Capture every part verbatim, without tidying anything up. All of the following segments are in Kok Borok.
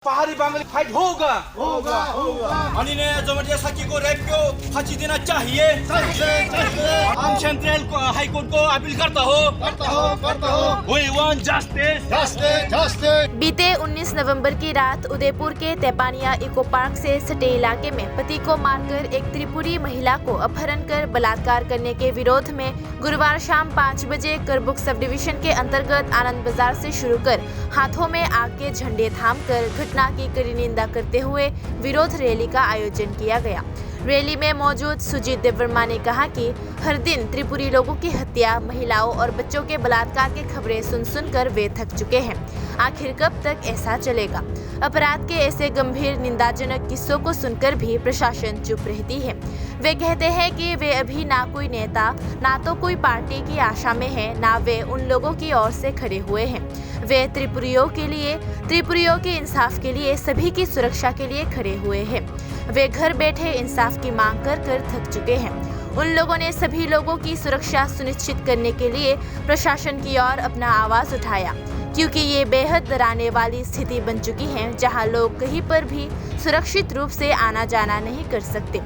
पहाड़ी बंगाली फाइट होगा। होगा, होगा। माननीय जमातिया साखी को रेप को फांसी देना चाहिए। चाहिए, चाहिए। हम सेंट्रल को, हाई कोर्ट को अपील करता हो। करता हो, करता हो। We want justice। Justice, justice. बीते उन्नीस नवंबर की रात उदयपुर के तेपानिया इको पार्क से सटे इलाके में पति को मारकर एक त्रिपुरी महिला को अपहरण कर बलात्कार करने के विरोध में गुरुवार शाम पाँच बजे करबुक सब डिवीजन के अंतर्गत आनंद बाजार से शुरू कर हाथों में आग के झंडे थाम कर घटना की कड़ी निंदा करते हुए विरोध रैली का आयोजन किया गया। रैली में मौजूद सुजीत देवर्मा ने कहा कि हर दिन त्रिपुरी लोगों की हत्या, महिलाओं और बच्चों के बलात्कार की खबरें सुन सुनकर वे थक चुके हैं। आखिर कब तक ऐसा चलेगा? अपराध के ऐसे गंभीर निंदाजनक किस्सों को सुनकर भी प्रशासन चुप रहती है। वे कहते हैं कि वे अभी ना कोई नेता, ना तो कोई पार्टी की आशा में हैं, ना वे उन लोगों की ओर से खड़े हुए हैं। वे त्रिपुरियों के लिए, त्रिपुरियों के इंसाफ के लिए, सभी की सुरक्षा के लिए खड़े हुए हैं। वे घर बैठे इंसाफ की मांग कर कर थक चुके हैं। उन लोगों ने सभी लोगों की सुरक्षा सुनिश्चित करने के लिए प्रशासन की ओर अपना आवाज उठाया, क्योंकि ये बेहद डराने वाली स्थिति बन चुकी है, जहां लोग कहीं पर भी सुरक्षित रूप से आना जाना नहीं कर सकते।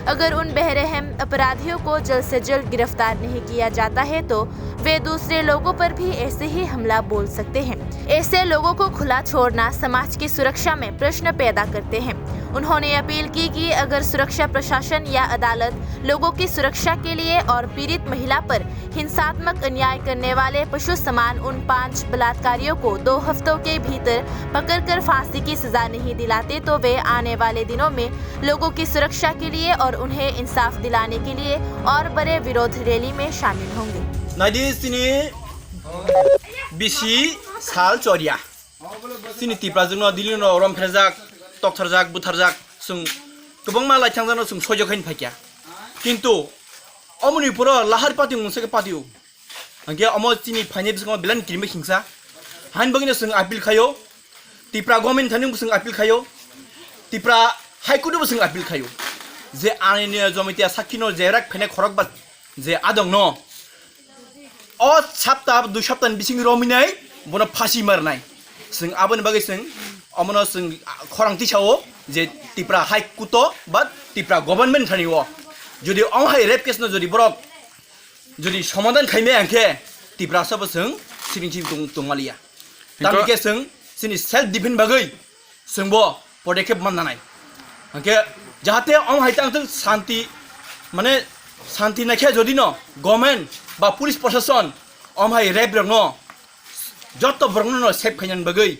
अगर उन बेरहम अपराधियों को जल्द से जल्द गिरफ्तार नहीं किया जाता है, तो वे दूसरे लोगों पर भी ऐसे ही हमला बोल सकते हैं। ऐसे लोगों को खुला छोड़ना समाज की सुरक्षा में प्रश्न पैदा करते हैं। उन्होंने अपील की कि अगर सुरक्षा प्रशासन या अदालत लोगों की सुरक्षा के लिए और पीड़ित महिला पर हिंसात्मक अन्याय करने वाले पशु समान उन पांच बलात्कारियों को दो हफ्तों के भीतर पकड़कर फांसी की सजा नहीं दिलाते, तो वे आने वाले दिनों में लोगों की सुरक्षा के लिए और उन्हें इंसाफ दिलाने के लिए और बड़े विरोध रैली में शामिल होंगे। Naidi chini bisi sal choriya. Chini Tiprajwkno Delhi no romphejak, tokthorjak, butharjak, chwng kwbangma laithangjakno chwng soijo khaini phaikha. Kintu omoni poro lahar party mungsa khe party o. Hwnkhe omo chini phainai bwskango belai ni kirima hingsa. Hain bagwino chwng appeal khaio. Tipra government thani bo chwng appeal khaio. Tipra High Court bo chwng appeal khaio. Je ani Jamatia sakhi no je rak phainai khorok ba je adong no. O sapta, dui sapta ni bising romwi nai, bono phasi mar nai. Chwng aboni bagwi chwng, omono chwng khorang tisao je Tipra High Court o ba Tipra government thani o. Jodi omo hai rape case no jodi borok jodi somadan khaimaya hwnkhe Tiprasa bo chwng siring siring tong, tongmaliya. Hingkhe tamni khe chwng chini self defense bagwi chwngbo podekep man nanai. Hwnkhe jahate omo hai tang thung santi, mane santi naikhe jodi no government ba police prosason omo hai rape rokno jotto borokno no save khainani bagwi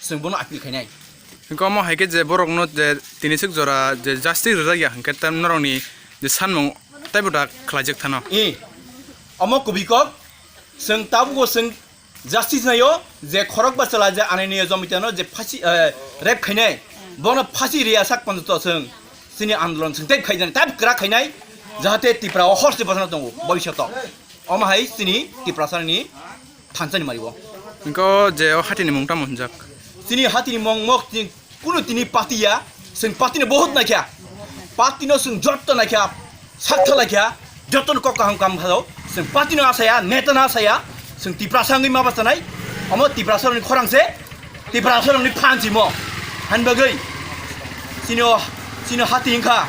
chwng bono appeal khainai. Hwnkhe omo hai khe je borokno je tini swk jora je justice rijak ya hwnkhe tam norokni je sanmung teibo da khlaijak thano. I, omo kubui kok chwng tabukbo chwng justice naio je khorok bachwla je Ananiya Jamitano je phasi, eh, rape khainai, bono phasi riya sak panjato chwng chini andolon chwng tei khainai, tab kwrak khainai, jahate Tripura o horse bachana tongo bobishoto. Omo hai chini Tiprasani thansa ni mari o. Hwnkhe o je o hati ni mung tamo hwnjak? Chini hati ni mung mok chini kunu tini party ya, chwng party no bahut naikha. Party no chwng jotto naikha, sak thalai kha, jotto no kok kaham kam phalo. Chwng party no asaya, neta no asaya, chwng Tiprasa wngwi ma bachanai. Omo Tiprasa rokni khorang se, Tiprasa rokni phan simo. Hani bagwi chini o, chini o hati wngkha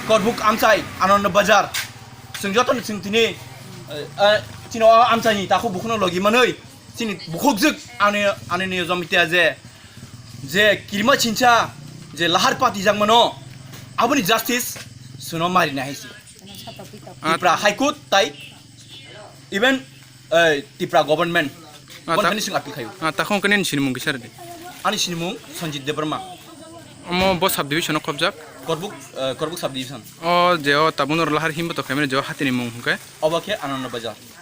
Korbuk Amchai, Ananda Bazar. Chwng jotto no chwng tini, eh, eh, chini o amchai ni takhuk bukhuk no logi manwi. Chini bukhukjwk ani, ani ni Jamatia je, je kirima chincha, je lahar patijak mano, aboni justice chwngno mari nai hai se. Ah. Tripura High Court tai even, eh, Tripura government. Ah, bon ta-, hani sing appeal khayo. Ah, takhung kene ni sinimung kisa rwdi. Ani sinimung Sanjit Debbarma. Omo bo sub division o khobjak? Korbuk, eh, Korbuk sub division. O je o tabuk nor lahar himbo to khaimani je o hati ni mung hwnkhe? Obo khe Ananda Bazar.